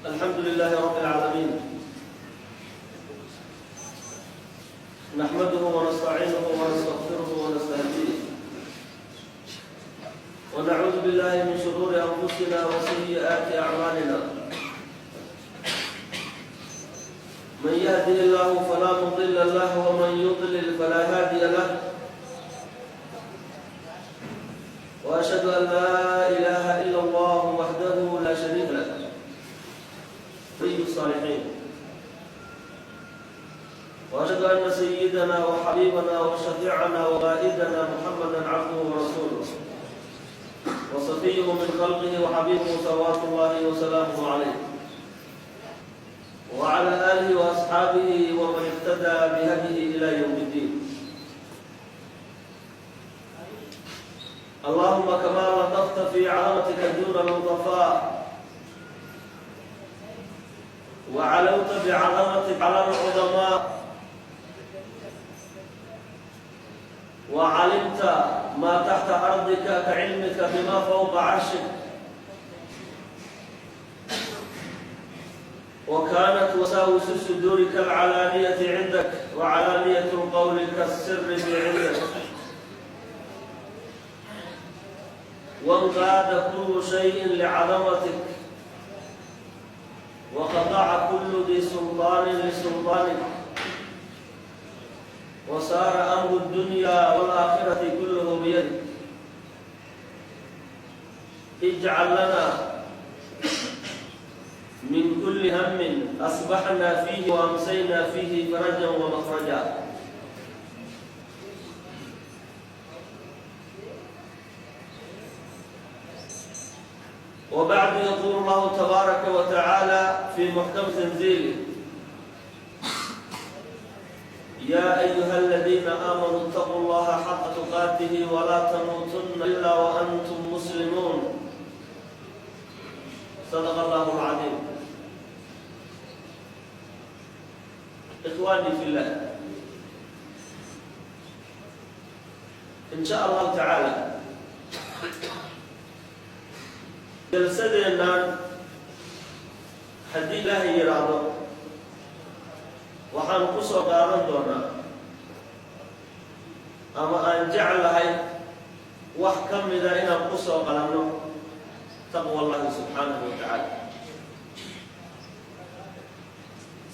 الحمد لله رب العالمين، نحمده ونستعينه ونستغفره ونستهديه، ونعوذ بالله من شرور أنفسنا وسيئات أعمالنا. من يهده الله فلا مضل له، ومن يضلل فلا هادي له، وأشهد أن لا إله إلا الله وحده لا شريك له، ولي الصالحين، وأشهد أن سيدنا وحبيبنا وشفيعنا وقائدنا محمدا عبده ورسوله وصفيه من خلقه وحبيبه، صلوات الله وسلامه عليه وعلى آله وأصحابه ومن اهتدى بهديه إلى يوم الدين. اللهم كما لطفت في عظمتك دون اللطفاء، وعلوت بعظمتك على العظماء، وعلمت ما تحت أرضك كعلمك بما فوق عرشك، وكانت وساوس الصدور كالعلانية عندك، وعلانية القول كالسر عندك، وانقاد كل شيء لعظمتك، وخضع كل ذي سلطان لسلطانك، وصار أمر الدنيا والآخرة كله بيدك، اجعل لنا من كل هم أصبحنا فيه وأمسينا فيه فرجا ومخرجا. وبعد، يقول الله تبارك وتعالى في محكم تنزيله: يا أيها الذين آمنوا اتقوا الله حق تقاته ولا تموتن إلا وأنتم مسلمون. صدق الله العظيم. إخواني في الله، إن شاء الله تعالى jalsadeennan haddii Ilaahay yidhaahdo waxaan ku soo qaadan doonaa ama aan jeclahay wax ka mida inaan ku soo qalanno taqwa Allahi subxaanahu wa tacaala.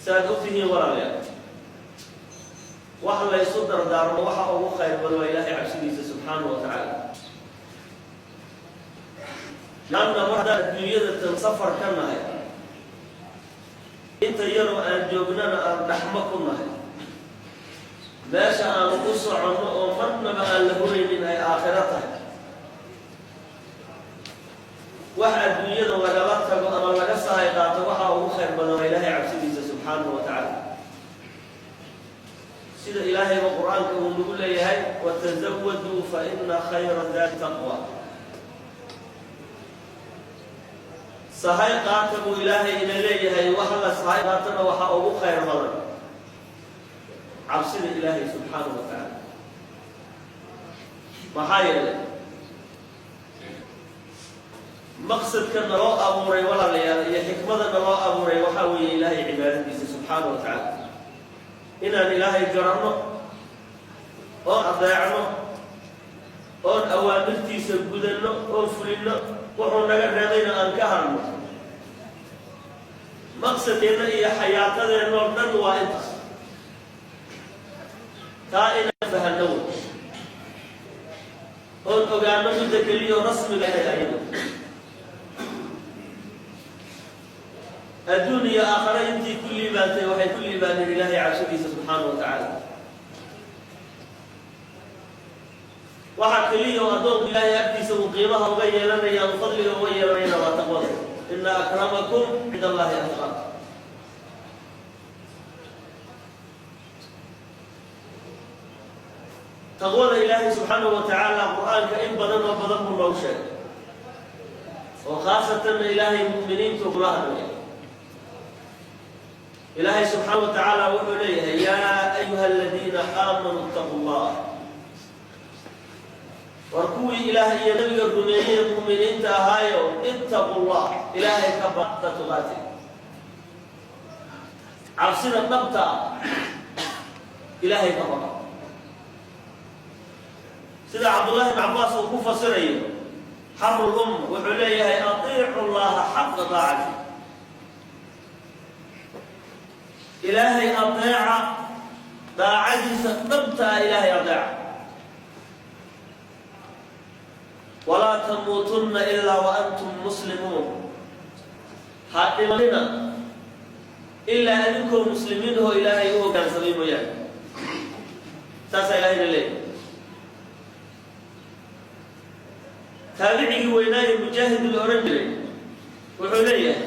Saaad ogtihiin, walaalayaal, wax laysu dardaarmo waxa ugu khayr badan waa Ilaahay cabsidiisa subxaanahu wa tacaala, lanna mar haddaan adduunyada tan safar ka nahay, inta yaroo aan joognana aan dhaxmo ku nahay, meesha aanu u soconno oo marnaba aan la huraynin ay aakhiro tahay, wax adduunyada lagala tago ama laga sahay qaato waxa ugu khayr badan waa Ilaahay cabsidiisa subxaanahu wa tacaala, sida Ilaahayba Qur-aanka uu nagu leeyahay: "Watazawaduu fa ina khayra zaadi taqwa." Sahay qaata buu Ilaahay ina leeyahay. Wax la sahay qaatana waxaa ugu khayr badan cabsida Ilaahay subxaanahu wa tacaala. Maxaa yeelay, maqsadka naloo abuuray, walaalayaal, iyo xikmada naloo abuuray waxaa weeye Ilaahay cibaadadiisa subxaanahu wa tacaala, inaan Ilaahay garanno oon adeecno oon awaamirtiisa gudanno oon fulinno, wuxuu naga reebayna aan ka harno. Maqsadkeenna iyo xayaatadeenna oo dhan waa intaas. Taa inaan fahanno wey oon ogaano midda keliyo rasmiga inay ayado adduun iyo aakhare. Intii ku liibaantay waxay ku liibaaneen Ilaahay cabsidiisa subxaanahu wa tacaala. Waxaa keliya oo addoonku Ilaahay agtiisa uu qiimaha uga yeelanaya ama fadliga uga yeelanayana waa taqwada. "Ina akramakum cinda Allahi atqaakum." Taqwada Ilaahay subxaanahu wa tacaala Qur-aanka in badan oo badan buu noogu sheegay, oo khaasatanna Ilaahay mu'miniintu kula hadlaya. Ilaahay subxaana wa tacaala wuxuu leeyahay: "Yaa ayuha aladiina aamanuu ittaquu llah." War kuwii Ilaah iyo nabiga rumeeyey, mu'miniinta ahaayo, ittaquu llah, Ilaahay ka baqta tuqaati. Cabsida dhabta ah Ilaahay ka baqa, sida Cabdullahi ibn Cabbaas uu ku fasirayo, xabru lumma, wuxuu leeyahay: "Atiicu llaha xaqa daacati." Ilaahay adeeca, daacadiisa dhabta ah Ilaahay adeeca. "Walaa tamuutunna ilaa wa antum muslimuun." Ha dhimanina ilaa adinkoo muslimiin ahoo Ilaahay u hoggaansamay mooyaane. Saasaa Ilahayna leeyahay. Taabicigii weynaaye Mujaahid la odhan jiray wuxuu leeyahay: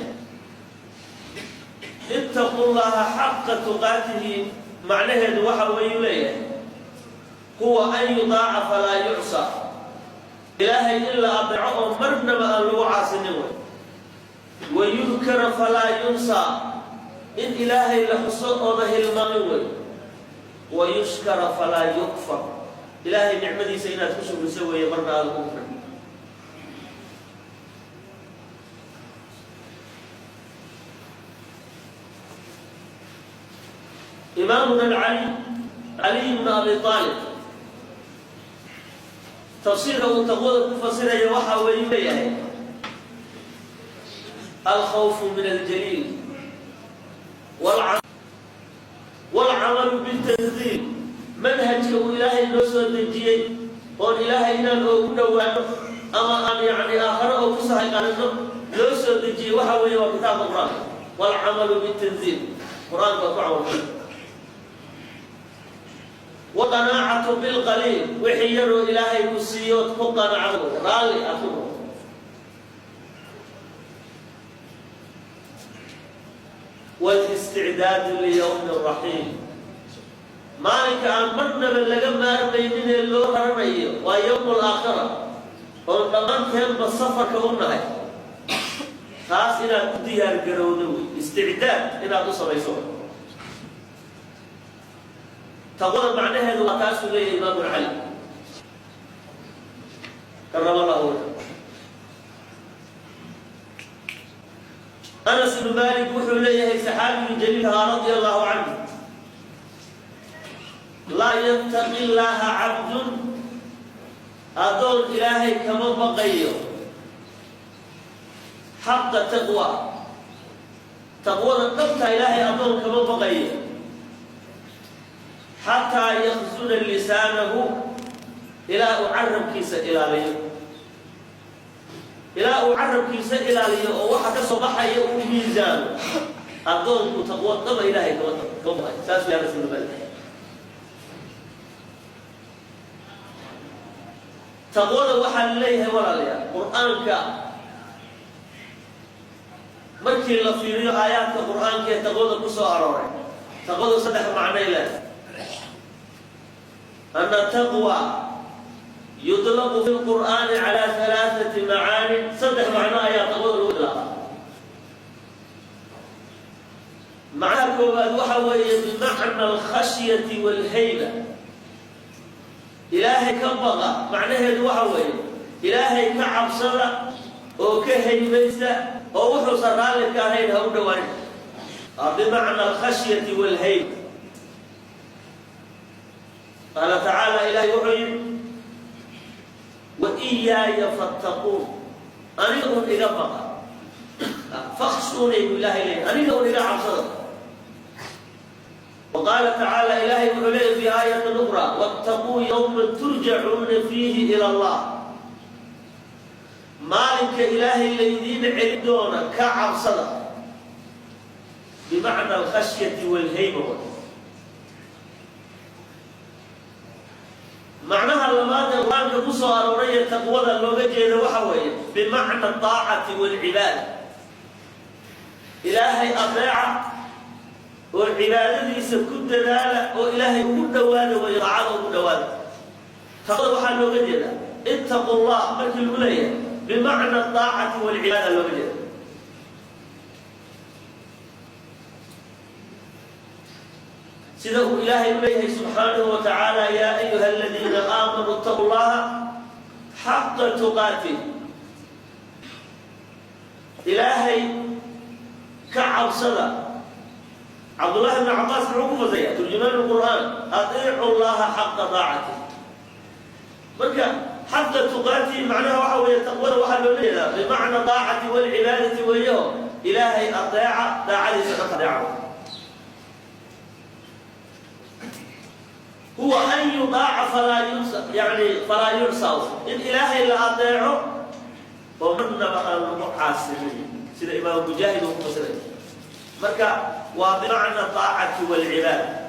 "Ittaqu llaha xaqa tuqaatihi" macnaheedu waxa weeyuu leeyahay: "Huwa an yudaaca falaa yucsa." Ilaahay in la adeeco oo marnaba aan lagu caasinin way. "Wayudkara falaa yunsaa." In Ilaahay la xuso ooda hilmaamin way. "Wayushkara falaa yukfar." Ilaahay nicmadiisa inaad ku shukriso weeye, marna aada ku kufrin. Imaamuna Cali, Caliy bnu Abi Aalib, tafsiirka uu taqwada ku fasiraya waxa weeyu leeyahay: "Alkhawfu min aljaliil waalcamalu bitanziil." Manhajka uu Ilaahay noo soo dejiyey oon Ilaahay inaan oogu dhowaano ama aan yacni aakhare oo ku sahay qaadano loo soo dejiyey waxa weeye waa kitaabka Qur-aanka. Waalcamalu bitanziil, Qur-aanka waa ku camalfal. Waqanaacatu bilqaliil, wixii yaroo Ilaahay ku siiyood ku qanacdo, raalli aad ku noqoto. Walisticdaadu liyowmi raxiim, maalinka aan marnaba laga maarmaynin ee loo raranayo waa yowm alaakhira, oon dhammaanteenba safarka u nahay. Taas inaad u diyaar garowdo wey, isticdaad inaad u samayso. Taqwada macnaheedu waa taasuu leeyahay Imaamu Cali karama allahu wajh. Anas ibnu Malik wuxuu leeyahay, saxaabigii jaliilkaa, radia allahu canhu: "Laa yattaqi llaaha cabdun," addoon Ilaahay kama baqayo, "xaqa taqwa," taqwada dhabta Ilaahay addoon kama baqayo, "xataa yakhzuna lisaanahu," ilaa uu carabkiisa ilaaliyo, ilaa uu carabkiisa ilaaliyo oo waxa ka soo baxaya uu miisaamo. Addoonku taqwo dhaba Ilaahay kama baqayo. Saas way Anas ibnu Malik. Taqwada waxaa leeyahay, walaalayaal, Qur-aanka markii la fiiriyo, aayaadka Qur-aanka ee taqwada ku soo arooray, taqwadu saddex macnay leedahay. Ana taqwa yuطlaqu fi lqur'aani calى halaaثati macaanin. Saddex macno ayaa taqwada lagu ilaaqa. Macnaha koowaad waxa weeye bimacna alkhashyati wاlhayba. Ilaahay ka baqa macnaheedu waxa weeye Ilaahay ka cabsada oo ka haybaysta, oo wuxuusan raalli ka ahayn ha u dhowaanin, bimacna alkhashyati wاlhayba. Qaala tacaala, Ilahay wuxuu yidhi: "Wa iyaaya fattaquun." Aniga un iga baqa. "Fakhshuunay," buu Ilahay leeyay, aniga un iga cabsada. Wa qaala tacaala, Ilahay wuxuu leeyay fi aayatin ukhraa: "Wattaquu yawman turjacuuna fiihi ila Allah." Maalinka Ilaahay laydiin celin doona ka cabsada, bimacna alkhashyati wاlhayba. Macnaha labaad ee Qur-aanka ku soo arooray ee taqwada looga jeeda waxa weeye bimacna aacati waalcibaada. Ilaahay adeeca oo cibaadadiisa ku dadaala oo Ilaahay ugu dhowaada weeye, daacada ugu dhowaada. Taqwada waxaa looga jeedaa, "Ittaqu llah" markii lagu leeyahay, bimacna aacati waalcibaada looga jeeda. Sida uu Ilaahay u leeyahay subxaanahu wa tacaala: "Yaa ayuha aladiina aamanuu ittaqu llaha xaqa tuqaatih." Ilaahay ka cabsada. Cabdullahi bnu Cabaas muxuu ku fasiraya? Turjumaan lqur'aan: "Atiicu llaha xaqa daacati". Marka xaqa tuqaatihi macnaha waxa weeye, taqwada waxaa loola jeedaa bimacna daacati walcibaadati weeyo. Ilaahay adeeca, daacadiisa ka adeeca. Huwa an yudaaca falaa yusa, yani falaa yucsa, in Ilaahay la adeeco oo marnaba aan lagu caasinin, sida Imaam Mujaahid uu ku fasiray. Marka waa bimacna daacati walcibaada.